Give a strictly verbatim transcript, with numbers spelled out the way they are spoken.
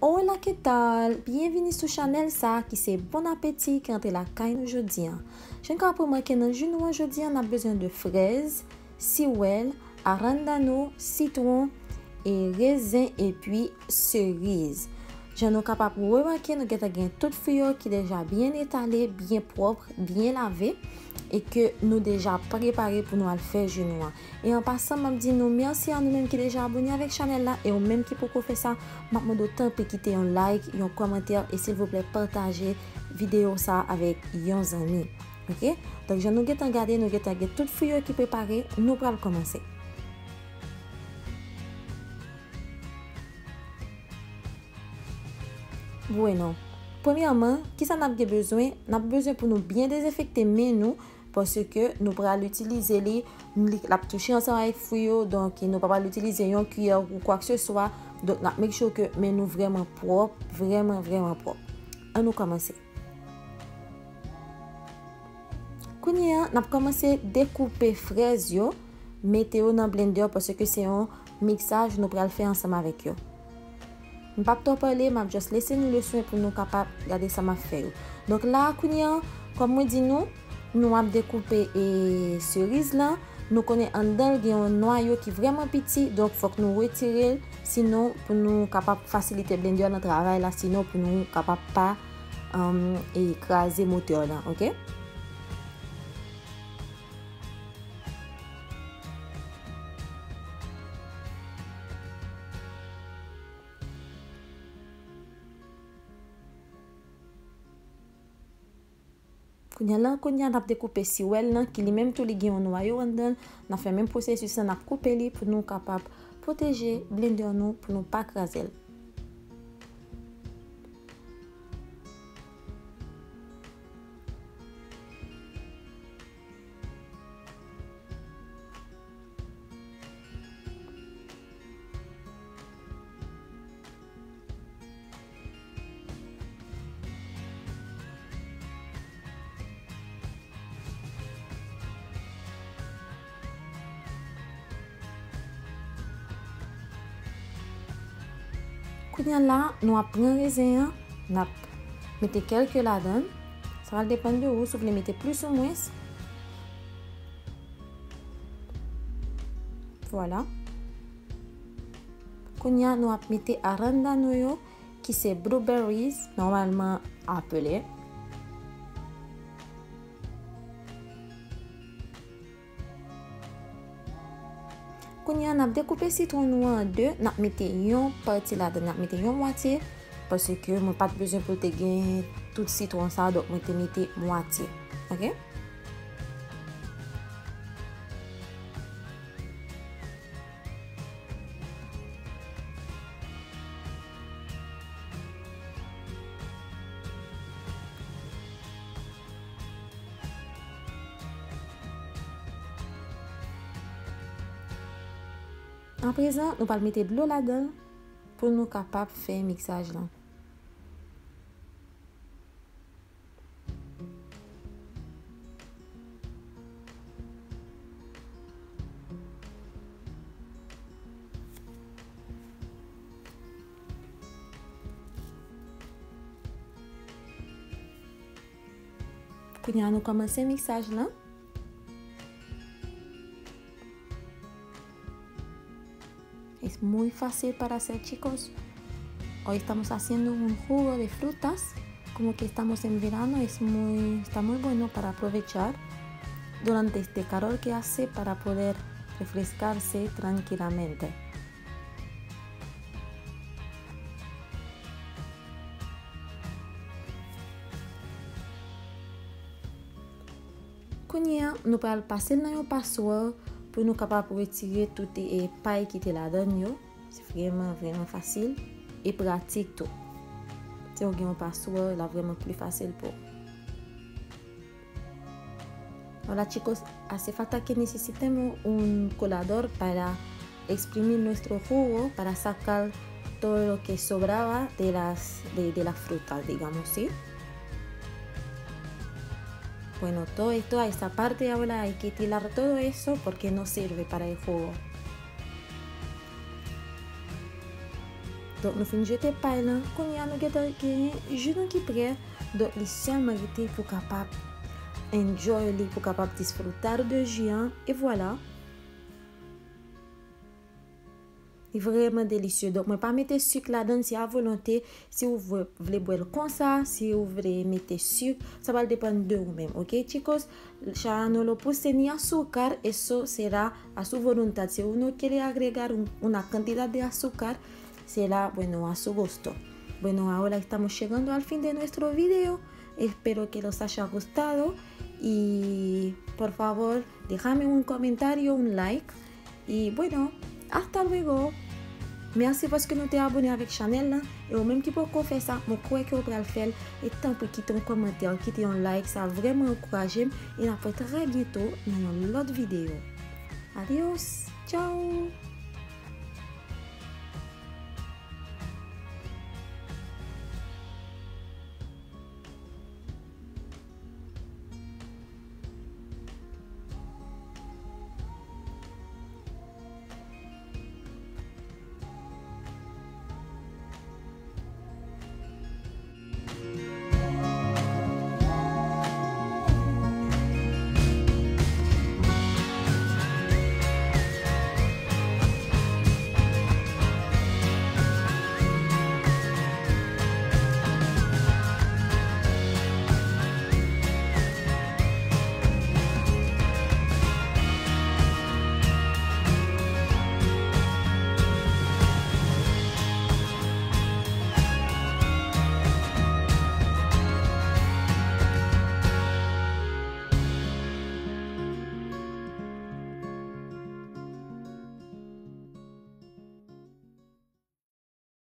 Hola, ¿qué tal? Byenvini sou chanèl sa a ki se Bon Apeti ki antre lakay nou jodi a. Jan nou ka remake nan ji nou an jodi a, n ap bezwen de frèz, siwèl, aranndano, sitwon, e rezen epi seriz. Jan nou kapab remake, nou gentan gen tout fwi yo ki deja byen etale, byen pwòp, byen lave, e ke nou deja prepare pou nou al fè ji nou an. E an pasan, m ap di nou mèsi a nou menm ki deja abòne avèk chanèl la, e ou menm ki poko fè sa, m ap mande w tanpri kite yon like, yon kòmantè, e silvouplè pataje videyo sa a avèk yon zanmi. Oke? Donk, jan nou gentan gade, nou gentan gen tout fwi yo ki prepare, nou pral kòmanse. Bueno, premyèman, kisa n ap gen bezwen? N ap bezwen pou nou byen dezenfekte men nou, paske nou pral itilize li, li, l ap touche ansanm avèk fwi yo, donk nou pa pral itilize yon kiyè ou kwakeseswa, donk n ap make sure ke men nou vrèman pwòp, vrèman, vrèman pwòp. Ann nou kòmanse. Kounye a, n ap kòmanse dekoupe frèz yo, mete yo nan blender paske se yon miksaj nou pral fè ansanm avèk yo. M p ap twò pale, m ap just lese nou le swen pou nou kapab gade sa m ap fè yo. Donk la, kounye a, kòm mwen di nou, nou ap dekoupe e seriz lan. Nou konnen anndan l gen yon nwayo ki vrèman piti, donk fòk nou retire l, sinon pou nou kapab fasilite blender nan travay la, sinon pou nou kapab pa, um, e kraze motè lan, oke? Kounye a la, kounye a, n ap dekoupe siwèl lan, ki li menm tou li gen yon nwayo anndan l. N ap fè menm pwosesis lan, n ap koupe li pou nou kapab pwoteje blender nou, pou nou pa kraze l. Kounye a la, nou ap pran rezen an, n ap mete kèlke ladan l. Sa va depann de ou, si w vle mete plis ou mwens. Vwala. Kounye a, nou ap mete aranndano yo, ki se blueberries, nòmalman apele. Kounye a, n ap dekoupe sitwon nou an de, n ap mete yon pati ladan, n ap mete yon mwatye, paske mwen pa t bezwen pou l te gen tout sitwon sa, donk mwen te mete mwatye. Oke? Aprezan, nou pral mete dlo ladan l pou nou kapab fè miksaj lan. Kounye a nou kòmanse miksaj lan. Es muy fácil para hacer, chicos. Hoy estamos haciendo un jugo de frutas, como que estamos en verano, es muy, está muy bueno para aprovechar durante este calor que hace para poder refrescarse tranquilamente. Kounye a, nou pral pase l nan yon paswa pou nou kapab retire tout, e, pay ki te ladan l yo. Se vrèman, vrèman fasil e pratik tou. Si w gen yon paswa, l ap vrèman pli fasil pou ou. Hola, chicos, hace falta que necesitemos un colador para exprimir nuestro jugo, para sacar todo lo que sobraba de las, de, de la fruta, digamos, ¿sí? Bueno, todo esto, a esta parte ahora hay que tirar todo eso porque no sirve para el jugo. Donk, nou fin jete pay lan. Kounye a, nou gentan genyen ji nou ki prè. Donk, li sèlman rete pou kapab enjoy li, pou kapab disfrutar de ji an. E vwala. Li vrèman delisye. Donk, mwen pa mete sik ladan, se a volonte. Si ou vle, vle bwè l konsa, si ou vle mete sik, sa pral depann de ou menm, ok? Chicos, ya no lo puse ni azúcar, eso será a su voluntad. Si uno quiere agregar un- una cantidad de azúcar, será, bueno, a su gusto. Bueno, ahora estamos llegando al fin de nuestro video. Espero que los haya gustado y, por favor, déjame un comentario, un like. Y bueno, hasta luego. Mèsi paske nou te abone avèk chanèl lan. E ou menm ki poko fè sa, mwen kwè ke ou pral fè l. E tanpri kite yon kòmantè, kite yon like, sa vrèman ankouraje m. E n ap wè trè byento nan yon lòt videyo. Adios, tchao.